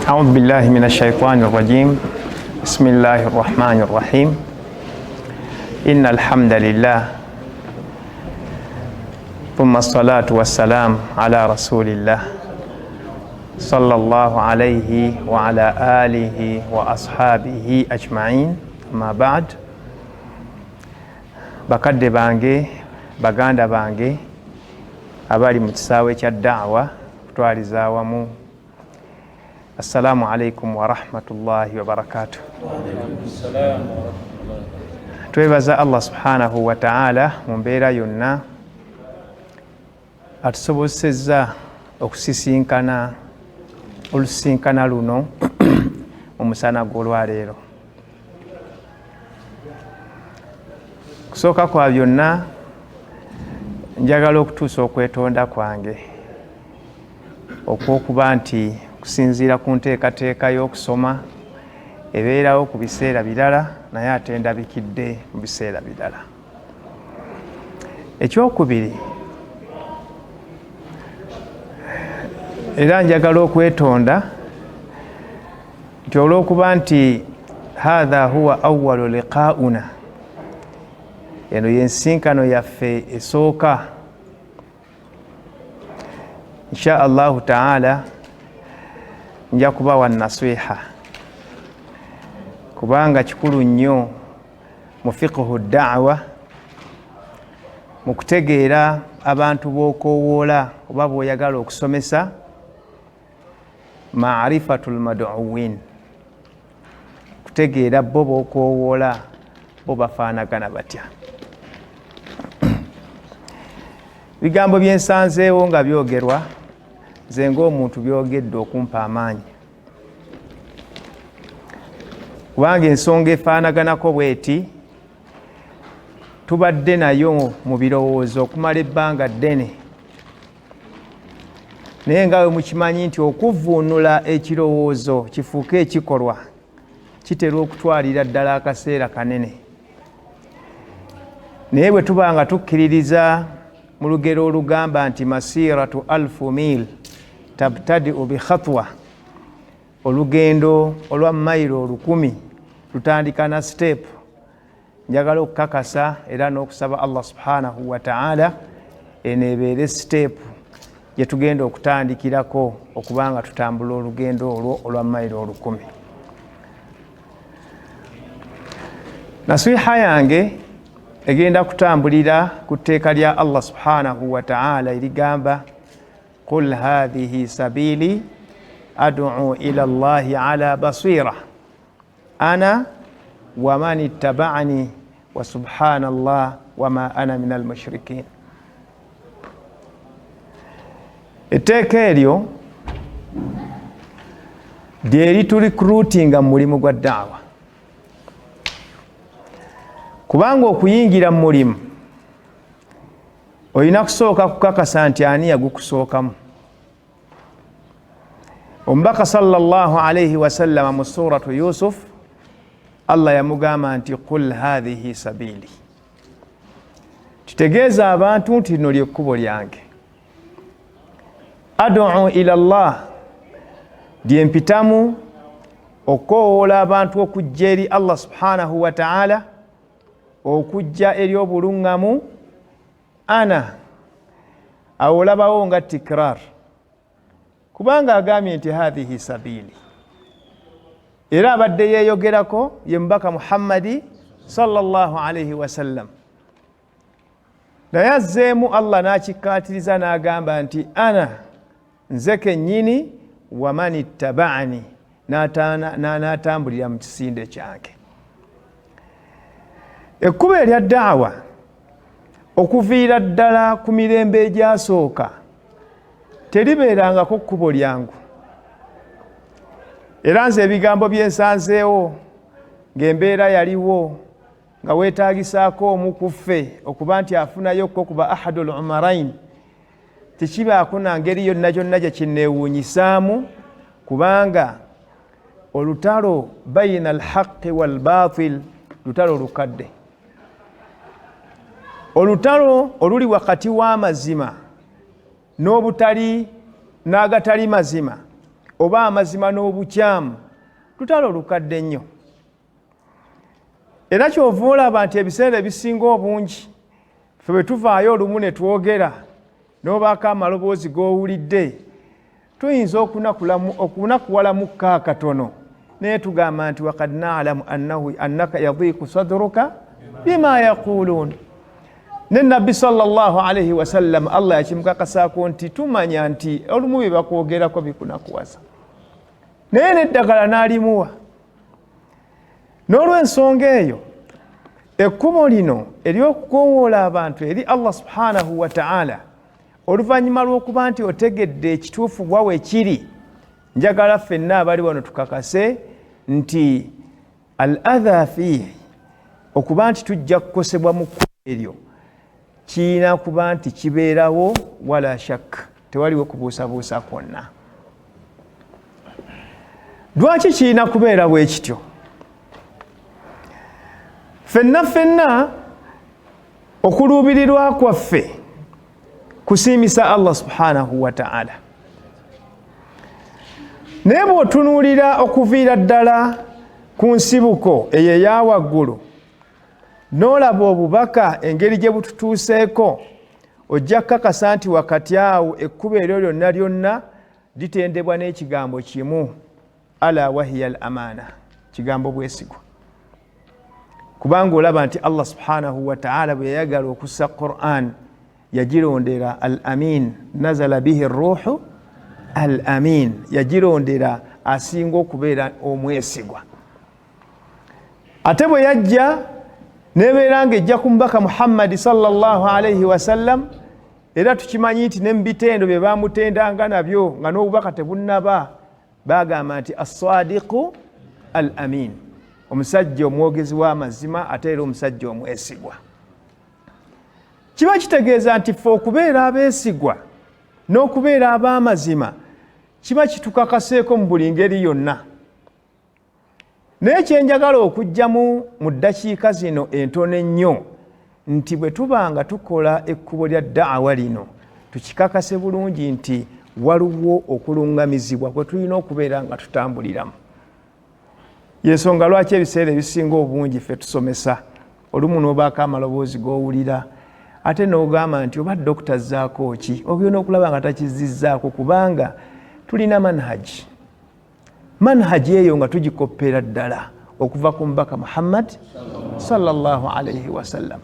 Audhu billahi min ashaitani rajim. Bismillahi rahmani rahim. Inna alhamdalillah thumma salatu wassalam ala rasulillah sallallahu alayhi wa ala alihi wa ashabihi ajmain, amma ba'd. Bakadde bange, baganda bange abali mu kisaawe kya daawa kutwaliza awamu, assalamu alaikum warahmatullahi wabarakatuh. Twebaza Allah subhanahu wataala mu mbeera yonna atusobosezza okusisinkana olusisinkana luno mu musana gw'olwaleero. Kusooka kwa byonna, njagala okutuusa okwetonda kwange okw'okuba nti okusinziira ku nteekateeka y'okusoma ebeerawo ku biseera birala, naye ate ndabikidde mu biseera birala. Ekyokubiri, era njagala okwetonda nti olw'okuba nti hatha huwa awalu liqauna, eno yensinkano yaffe esooka, insha allahu taala nja kubawa nasiha, kubanga kikulu nnyo mu fiqhu da'wa, mu kutegeera abantu b'okoowoola oba b'oyagala okusomesa, maarifatu lmaduwin, kutegeera bo b'okoowoola bo bafaanagana batya. Bigambo byensanzeewo nga byogerwa nze ng'omuntu byogedde okumpa amaanyi, kubanga ensonga efaanaganako bweti tubadde nayo mu birowoozo okumala ebbanga ddene, naye nga bwe mukimanyi nti okuvvuunula ekirowoozo kifuuke ekikolwa kitera okutwalira ddala akaseera kanene. Naye bwe tuba nga tukkiririza mu lugero olugamba nti masiratu alfu mil tabtadiu bikhatwa, olugendo olwa mayiro 1000 lutandika na step, njagala okukakasa era n'okusaba Allah subhanahu wataala eno ebeere step gye tugenda okutandikirako okuba nga tutambula olugendo olwo olwa mayiro 1000. Nasiha yange egenda kutambulira ku tteeka lya Allah subhanahu wataala erigamba qul hathihi sabili ad'u ila llahi ala basira ana waman ittaba'ani wa subhanallah wama ana min almushrikin. Etteeka eryo lyeriturecruitinga mu mulimu gwa daawa, kubanga okuyingira mu mulimu olina kusooka kukakasa nti ani yagukusookamu. Omubaka sallallahu alaihi wasallama mu suratu Yusuf, Allah yamugamba nti qul hathihi sabili, kitegeeza abantu nti lino lyekkubo lyange, ad'u ila llah, lyempitamu okukoowoola abantu okujja eri Allah subhanahu wataala, okujja eri obuluŋŋamu. Ana awo olabawo nga tikrar, kubanga agambye nti hathihi sabili, era abadde yeeyogerako ye mubaka Muhammadi sallallahu alaihi wasallam, naye azzeemu Allah n'akikkaatiriza n'agamba nti ana, nze kennyini, waman ittabaani, n'atambulira mu kisinde kyange. Ekkubo erya daawa okuviira ddala ku mirembe egyasooka teribeerangako kkubo lyangu. Era nze ebigambo byensanzeewo ng'embeera yaliwo nga weetaagisaako omu ku ffe okuba nti afunayokko kuba ahadul umarain, tekibaako na ngeri yonna gyonna gye kinneewuunyisaamu, kubanga olutalo baina alhaqi walbatil lutalo lukadde, olutalo oluli wakati w'amazima n'obutali n'agatali mazima. oba amazima n'obukyamu lutalo lukadde nnyo. Era kyova olaba nti ebiseera ebisinga obungi ffe bwe tuvaayo olumu ne twogera n'obaako amaloboozi g'owulidde, tuyinza okunakuwalamuko akatono, naye tugamba nti wakad nalamu annaka yadiiku sadruka bima yaquluun. Ne Nabbi sallallahu alaihi wasallam Allah yakimukakasaako nti tumanya nti olumu bye bakwogerako bikunakuwaza, naye n'eddagala n'alimuwa. N'olw'ensonga eyo ekkubo lino ery'okukowoola abantu eri Allah subhanahu wa ta'ala, oluvannyuma lw'okuba nti otegedde ekituufu wa we kiri, njagala ffenna abali wano tukakase nti al adha fiihi, okuba nti tujja kukosebwa mu kkubo eryo, kirina kuba nti kibeerawo wala shak, tewaliwo kubuusabuusa kwonna. Lwaki kirina kubeera bwe kityo? Ffenna ffenna okuluubirirwa kwaffe kusiimisa Allah subhanahu wa ta'ala, naye bw'otunuulira okuviira ddala ku nsibuko eyo eya waggulu n'olaba obubaka engeri gye bututuuseeko, ojja kukakasa nti wakati awo ekkubo eryo lyonna lyonna litendebwa n'ekigambo kimu, ala wahiya al amaana, kigambo bwesigwa. Kubanga olaba nti Allah subhanahu wa ta'ala bwe yayagala okussa Quran yagirondera al amin, nazala bihi ruuhu al amin, yagirondera asinga okubeera omwesigwa. Ate bwe yajja nebeera nga ejja ku mubaka Muhammadi sallallahu alaihi wasallam, era tukimanyi nti ne mu bitendo bye bamutendanga nabyo nga n'obubaka tebunnaba, bagamba nti assadiqu al amin, omusajja omwogezi w'amazima ate era omusajja omwesigwa. Kiba kitegeeza nti ffe okubeera abeesigwa n'okubeera ab'amazima kiba kitukakaseeko mu buli ngeri yonna. Naye kyenjagala okugyamu mu ddakiika zino entono ennyo nti bwe tuba nga tukola ekkubo lya da'awa lino, tukikakase bulungi nti waliwo okulungamizibwa kwe tulina okubeera nga tutambuliramu. Yensonga lwaki ebiseera ebisinga obungi ffe tusomesa, olumu n'obaako amaloboozi g'owulira ate n'ogamba nti oba dokita azzaako ki, ogenda okulaba nga takizizzaako, kubanga tulina manhaji. Manhaji eyo nga tugikoppera ddala okuva ku mubaka Muhammad sallallahu alaihi wasallam,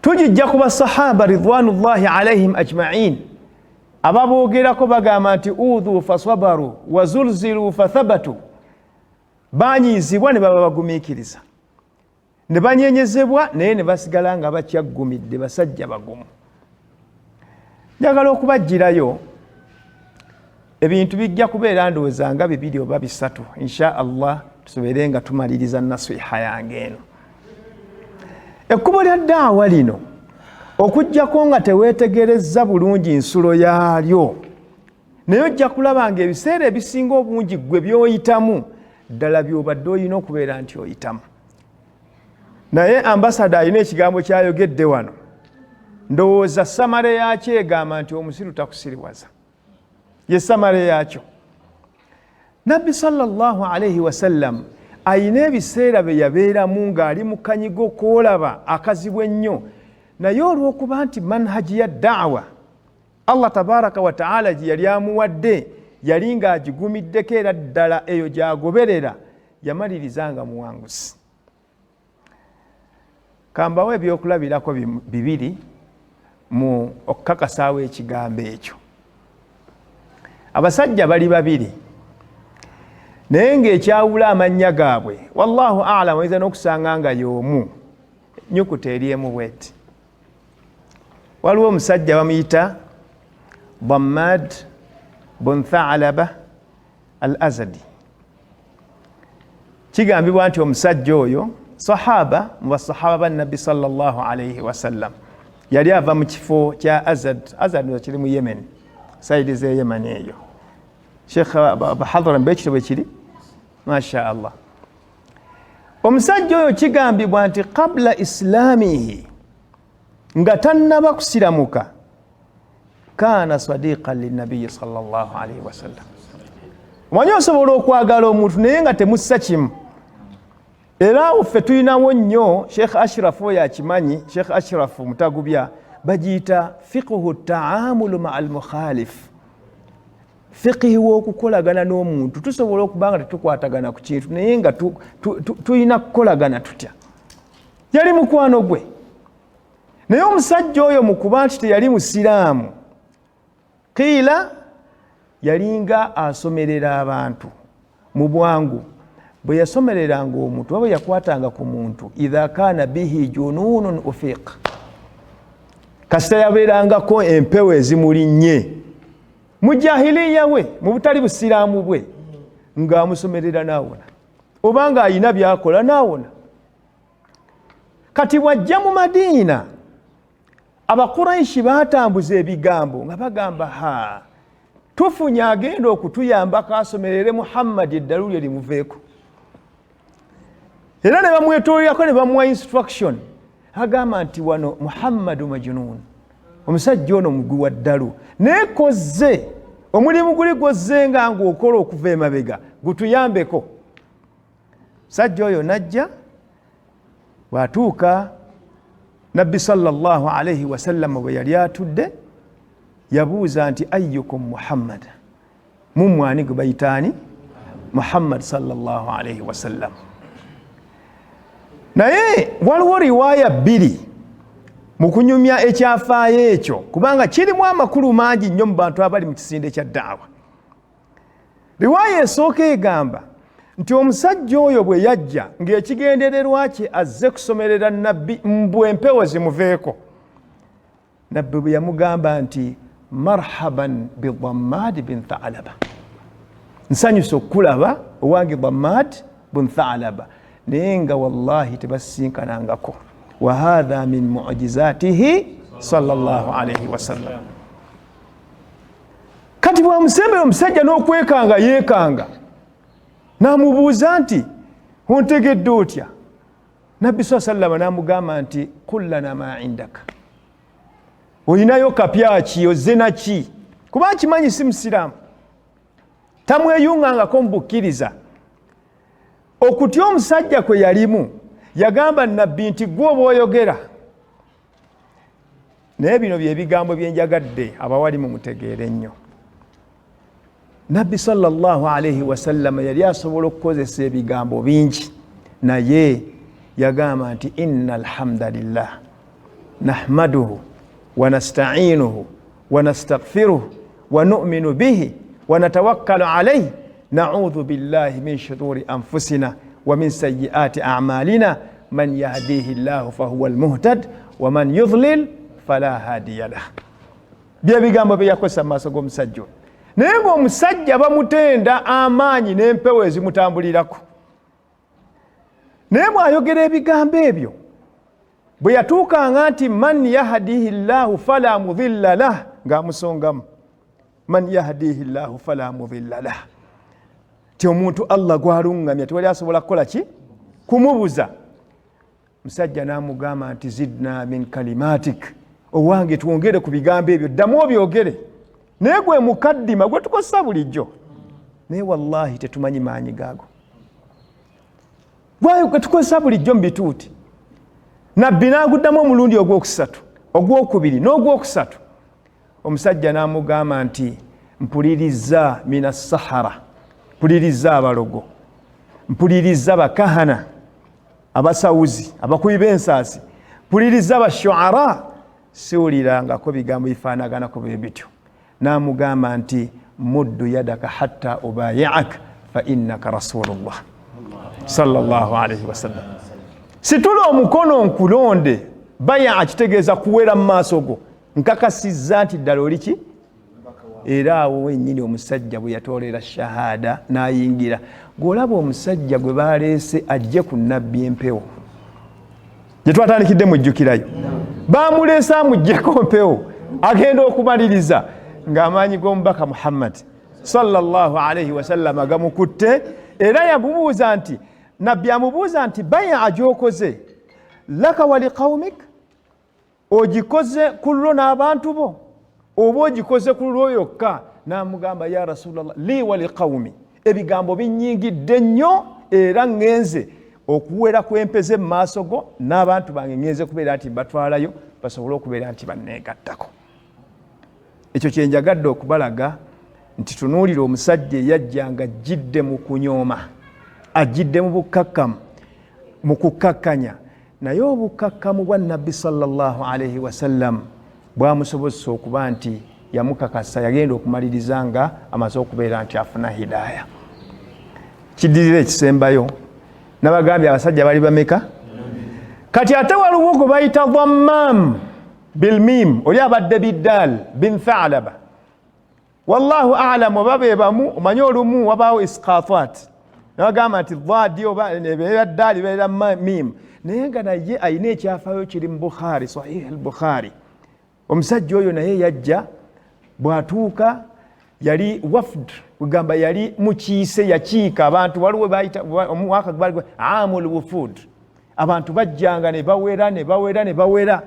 tugijja ku basahaba ridwanullahi alaihim ajmain, ababoogerako bagamba nti udhu fasabaru wazulzilu fathabatu, banyiizibwa ne baba bagumiikiriza, ne banyenyezebwa naye ne basigala nga bakyaggumidde, basajja bagumu. Njagala okubajjirayo ebintu bijja kubeera ndowooza nga 2 oba 3, insha Allah tusobeere nga tumaliriza nasiha yange eno. Ekkubo lya daawa lino okuggyako nga teweetegerezza bulungi nsulo yaalyo, naye ojja kulaba nga ebiseera ebisinga obungi ggwe by'oyitamu ddala by'obadde olina okubeera nti oyitamu. Naye ambasada alina ekigambo ky'ayogedde wano, ndowooza samale yaakyo egamba nti omusiru takusiriwaza, ye samale yaakyo. Nabbi sallallahu alaihi wasallam ayina ebiseera bye yabeeramu ng'ali mu kanyigo k'olaba akazibu ennyo, naye olw'okuba nti manhaji ya da'wa Allah tabaraka wa ta'ala gye yali amuwadde yali ng'agigumiddeko era ddala eyo gy'agoberera, yamaliriza nga muwanguzi. Kambawo ebyokulabirako 2 mu okukakasaawo ekigambo ekyo. Abasajja bali 2, naye ng'ekyawula amannya gaabwe wallahu a'lam, oyinza n'okusanga nga y'omu, nnyukuta eri emu bweti. Waliwo omusajja bamuyita Dammad bun Tha'laba al-Azadi. Kigambibwa nti omusajja oyo sahaba mu basahaba ba Nabbi sallallahu alaihi wasallam, yali ava mu kifo kya Azad. Azad kiri mu Yemen, saidi z'e Yemen eyo. Sheikh Bahadhara mbekito bwe kiri, masha Allah. Omusajja oyo kigambibwa nti qabla islamihi, nga tannaba kusiramuka, Kaana sadiqan linabiyi salllah alaihi wasallam. Omanyi osobola okwagala omuntu naye nga temussa kimu. Era awo ffe tulinawo nnyo Sheikh Ashraf oyo akimanyi, Sheikh Ashraf Mutagubya, bagiyita fiqhu taamulu maa almukhalif, fiqihi w'okukolagana n'omuntu. Tusobola okuba nga tetukwatagana ku kintu, naye nga tulina kukolagana tutya? Yali mukwano gwe, naye omusajja oyo mu kuba nti teyali musiraamu, qiila yalinga asomerera abantu mu bwangu. Bwe yasomereranga omuntu oba bwe yakwatanga ku muntu, idha kaana bihi jununun ufiq, kasita yabeerangako empewo ezimulinnye mu jahiliya we, mu butali busiraamu bwe, ng'amusomerera n'awona, oba ng'alina byakola n'awona. Kati bw'ajja mu Madiina, Abakuraishi batambuza ebigambo nga bagamba, ha, tufunye agenda okutuyambako asomerere Muhammadi eddalu lye limuveeko. Era ne bamwetoolерako ne bamuwa instruction, agamba nti wano Muhammadu majunun, omusajja ono mugwi wa ddalu, naye kozze omulimu guli gwozzenga ngaokola okuva emabega, gutuyambeko. Musajja oyo najja, bw'atuuka Nabbi sallallahu alaihi wasallama bwe yali atudde, yabuuza nti ayukum Muhammad, mumwani gwe bayitaani Muhammad sallallahu alaihi wasallam. Naye waliwo riwaaya bbiri mu kunyumya ekyafaayo ekyo, kubanga kirimu amakulu mangi nnyo mu bantu abali mu kisinde kya daawa. Riwaaya esooka egamba nti omusajja oyo bwe yajja ng'ekigendererwa kye azze kusomerera Nabbi mbu empewo zimuveeko, Nabbi bwe yamugamba nti marhaban bidamad bin Thalaba, nsanyusa okukulaba owange Damad bun Thalaba, naye nga wallahi tebasinkanangako. Wa hatha min mujizatihi sallallahu alaihi wasallam. Kati bwamusembera omusajja n'okwekanga yeekanga, n'amubuuza nti ontegedde otya? Nabbi saa sallama n'amugamba nti qul lana ma indaka, olinayo kapya ki, ozze naki? Kuba nkimanyi si musiraamu, tamweyungangako mu bukkiriza. Okutya omusajja kwe yalimu, yagamba Nabbi nti gwe oba oyogera, naye bino byebigambo byenjagadde abawali mumutegeere ennyo. Nabbi sallallahu alaihi wasallama yali asobola okukozesa ebigambo bingi, naye yagamba nti inna alhamdalillah nahmaduhu wanastainuhu wanastaghfiruhu wanuminu bihi wanatawakkalu alaihi naudhu billahi min shururi anfusina wa min sayiati amalina man yahdihi llahu fahuwa almuhtad waman yudlil fala hadiya lah. Byebigambo byeyakozesa mu maaso g'omusajja oyo, naye ngaomusajja bamutenda amaanyi n'empewo ezimutambulirako, naye bw'ayogera ebigambo ebyo, bwe yatuukanga nti man yahdihi llahu fala mudilla lah, ng'amusongamu man yahdihi llahu fala mudilla lah, ti omuntu Allah gwaluŋŋamya tewali asobola kukola ki kumubuza. Musajja n'amugamba nti zidna min kalimatik, owange twongere ku bigambo ebyo, ddamu obyogere. Naye gwe mukaddima gwe tukozesa bulijjo, naye wallahi tetumanyi maanyi gaago gwe tukozesa bulijjo mu bituuti. Nabbi n'aguddamu omulundi ogwokusatu, ogwokubiri n'ogwokusatu. Omusajja n'amugamba nti mpuliriza mina sahara, mpuliriza abalogo, mpuliriza bakahana, abasawuzi, abakubi b'ensaasi, mpuliriza bashuara, siwulirangako bigambo bifaanaganako bwe bityo. N'amugamba nti muddu yadaka hatta ubayiak fa innaka rasulullah sallallahu alaihi wasallam, situla omukono nkulonde. Baya kitegeeza kuwera mu maaso go, nkakasizza nti ddala oli ki. Era awo wennyini omusajja bwe yatoolera shahada n'ayingira. Gw'olaba omusajja gwe baleese ajje ku Nabbi empewo gye twatandikidde, mujjukirayo, bamuleese amuggyeko mpewo, agenda okumaliriza ng'amaanyi g'omubaka Muhammad sallallahu alaihi wasallama gamukutte. Era yamubuuza nti, Nabbi amubuuza nti baya gyokoze laka wali qaumik, ogikoze ku lwo n'abantu bo? Oba ogikoze ku lulwo yokka? N'amugamba, ya Rasulallah, li wa liqaumi, ebigambo binyingidde nnyo, era ŋŋenze okuwera kwempeze mu maaso go n'abantu bange, ŋŋenze kubeera nti mbatwalayo basobole okubeera nti banneegattako. Ekyo kyenjagadde okubalaga nti tunuulira omusajja eyajja nga ajjidde mu kunyooma, ajjidde mu bukkakkamu, mu kukkakkanya, naye obukkakkamu bwa Nabbi sallallahu alaihi wasallam bwamusobozesa okuba nti yamukakasa, yagenda okumaliriza nga amaze okubeera nti afuna hidaaya. Kidirira ekisembayo, nabagambye abasajja bali bameka? Kati ate waliwo gwe bayita Dhammam bilmim, oli abadde biddal bin Thalaba, wallahu alam oba be bamu. Omanye olumu wabaawo isqatat, nabagamba nti dhadi oba ebeera ddaali beera mim, naye nga naye alina ekyafaayo kiri mu Bukhari, Sahih al Bukhari. Omusajja oyo naye yajja, bw'atuuka yali wafd, kugamba yali mukiise, yakiika abantu. Waliwo bayita omwaka gwali amul wufud, abantu bajjanga ne bawera ne bawera ne bawera.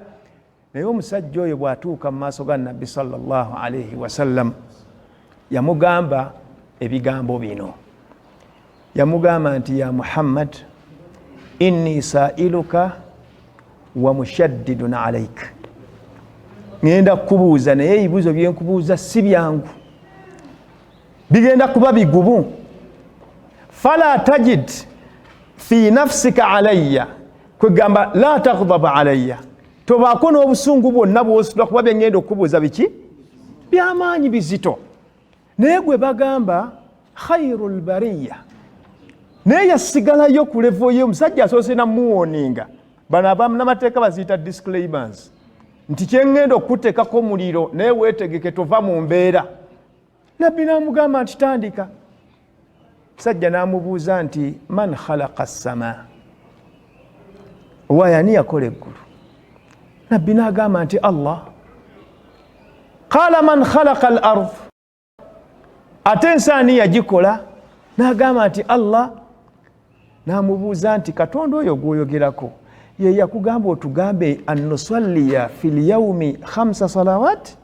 Naye omusajja oyo bw'atuuka mu maaso ga Nabbi sallallahu alaihi wasallam, yamugamba ebigambo bino, yamugamba nti, ya Muhammad, inni sailuka wa mushaddidun alaik, ŋenda kukubuuza, naye ebibuuzo byenkubuuza si byangu, bigenda kuba bigubu. Fala tajid fi nafsika alayya, kwegamba la taghdab alayya, tobaako n'obusungu bwonna bwosula, kuba byengenda okukubuuza biki byamaanyi, bizito. Naye gwe bagamba khairu lbariya, naye yasigalayo ku level ye. Omusajja asoose namuwoninga, bano abanamateeka baziyita disclaimers, nti kyengenda okukuteekako muliro, naye weetegeke, tova mu mbeera. Nabbi n'amugamba nti tandika. Musajja n'amubuuza nti, man khalaqa ssama, owaye ani yakola eggulu? Nabbi n'agamba nti Allah. Qala man khalaqa al ard, ate ensi ani yagikola? N'agamba nti Allah. N'amubuuza nti Katonda oyo gwoyogerako ye yakugamba otugambe annusalliya fi lyaumi khamsa salawat?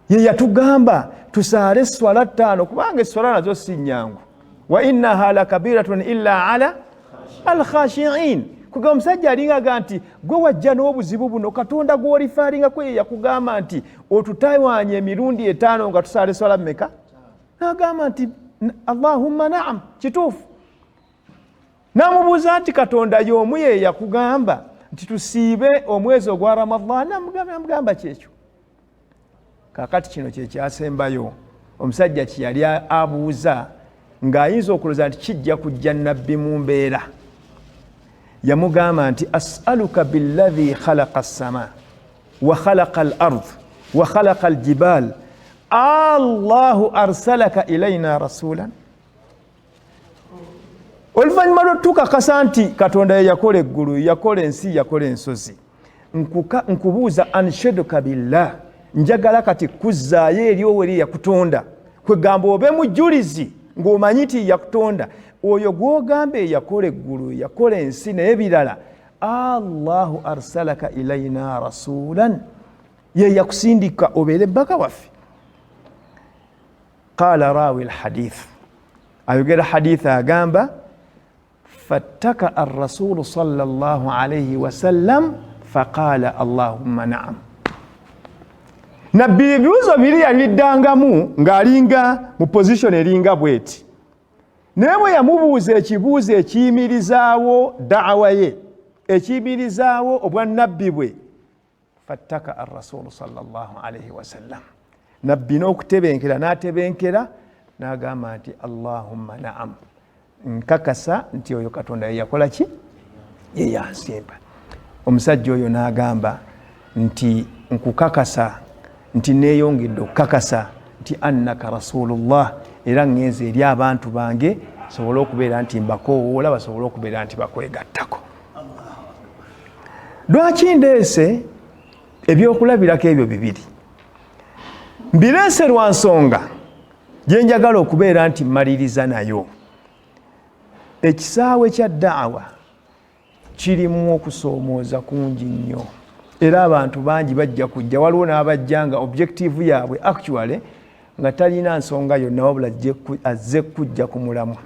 Ye yatugamba tusaale eswala ttaano? Kubanga eswala nazo si nyangu, wa innaha lakabiratun illa ala alkhashiin. Kuga omusajja alingaga nti gwe wajja n'obuzibu buno, Katonda gwolifaalingako ye yakugamba nti otutawanya emirundi etaano nga tusaala eswala mmeka? Nagamba nti allahumma naam, kituufu. Namubuuza nti Katonda y'omu ye yakugamba nti tusiibe omwezi ogwa Ramadan? Namugamba kyekyo. Kakati kino kyekyasembayo omusajja kyeyali abuuza, ng'ayinza okulowooza nti kijja kujja Nabbi mu mbeera. Yamugamba nti asaluka billadhi khalaqa ssama wa khalaqa al ard wa khalaqa al jibal, allahu arsalaka ilaina rasulan? Oluvannyuma lwotukakasa nti Katonda ye yakola eggulu, yakola ensi, yakola ensozi, nkubuuza, ansheduka billah, njagala kati kuzzaayo eri oweri yakutonda, kwegamba obe mujulizi ng'omanyi nti yakutonda, oyo gwogamba eyakola eggulu, yakola ensi n'ebirala, allahu arsalaka ilaina rasulan, ye yakusindika obeere bbaka waffe? Qala rawi lhadith, ayogera hadith agamba, fattaka arrasulu salllah alaihi wasallam faqala allahumma naam. Nabbi ebibuuzo biri yabiddangamu ng'alinga mu position eringa bweti, naye bwe yamubuuza ekibuuzo ekiyimirizaawo daawa ye, ekiyimirizaawo obwannabbi bwe, fattaka arrasulu salllah alaihi wasallam, Nabbi n'okutebenkera n'atebenkera n'agamba nti allahumma naam, nkakasa nti oyo Katonda yeyakola ki, yeyansimba. Omusajja oyo n'agamba nti nkukakasa nti neeyongedde okukakasa nti annaka rasulullah, era ŋŋenze eri abantu bange sobole okubeera nti mbakoowoola basobole okubeera nti bakwegattako. Lwaki ndeese ebyokulabirako ebyo bibiri? Mbireese lwa nsonga gyenjagala okubeera nti mmaliriza nayo. Ekisaawe kya daawa kirimu okusoomooza kungi nnyo. Era abantu bangi bajja kujja, waliwo n'abajja nga objective yaabwe actually nga talina nsonga yonna, wabula azze kujja ku mulamwa.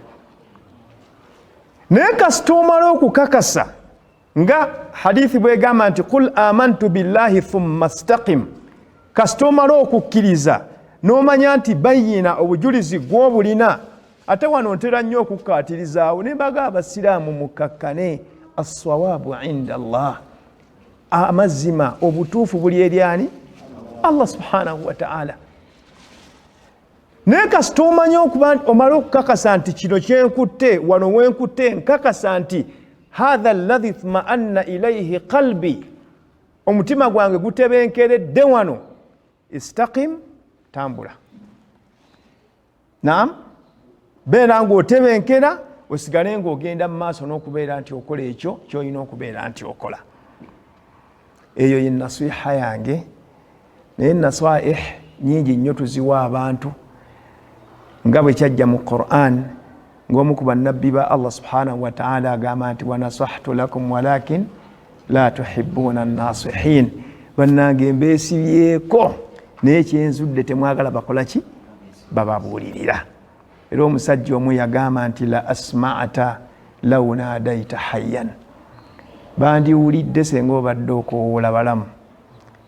Naye kasita omala okukakasa nga hadithi bwegamba nti qul amantu billahi thumma staqim, kasita omala okukkiriza n'omanya nti bayina obujulizi gw'obulina. Ate wano ntera nnyo okukkaatirizaawo ne mbaga abasiraamu mukkakkane, assawaabu inda Allah, amazima obutuufu buli eri ani? Allah subhanahu wataala. Naye kasita omanya okuba omala okukakasa nti kino kyenkutte wano wenkutte, nkakasa nti hatha alladhi tmaanna ilaihi qalbi, omutima gwange gutebenkeredde wano, istaqim, tambula. Naam, beera ngaotebenkera, osigale ngaogenda mu maaso n'okubeera nti okola ekyo kyolina okubeera nti okola. Eyo ye nasiha yange. Naye nasaih nyingi nnyo tuziwa abantu nga bwe kyajja mu Quran, ng'omu ku bannabbi ba Allah subhanahu wataala agamba nti wanasahtu lakum walakin la tuhibuuna nasihin, bannange mbeesibyeko naye kyenzudde temwagala bakola ki, bababuulirira. Era omusajja omu yagamba nti la asmata law nadaita hayyan, bandiwulidde senga obadde okowoola balamu,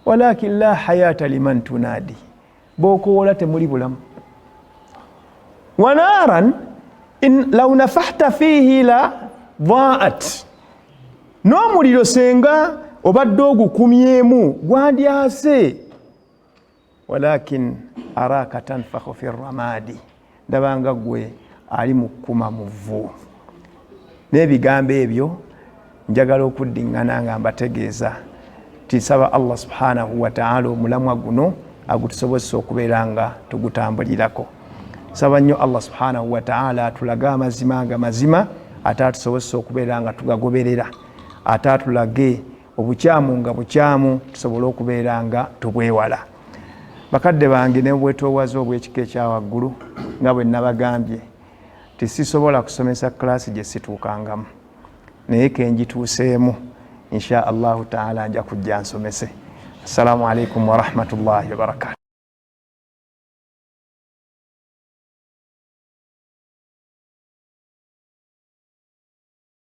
walakin la hayata liman tunadi, bokowoola temuli bulamu. Wanaran law nafahta fihi la dhaat, n'omuliro senga obadde ogukumyemu gwandyase, walakin araka tanfakhu fi ramadi, ndabanga gwe ali mu kkuma mu vvu. N'ebigambo ebyo njagala okuddiŋŋana nga mbategeeza nti nsaba Allah subhanahu wataala omulamwa guno agutusobozesa okubeera nga tugutambulirako. Nsaba nnyo Allah subhanahu wataala atulage amazima nga mazima, ate atusobozesa okubeera nga tugagoberera, ate atulage obukyamu nga bukyamu, tusobole okubeera nga tubwewala. Bakadde bange, nebwetoowaze obw'ekika ekyawaggulu, nga bwe nabagambye nti sisobola kusomesa kulaasi gye situukangamu, naye kenjituuseemu insha Allahu taala nja kujja nsomese. Assalamu alaikum warahmatullahi wabarakatu.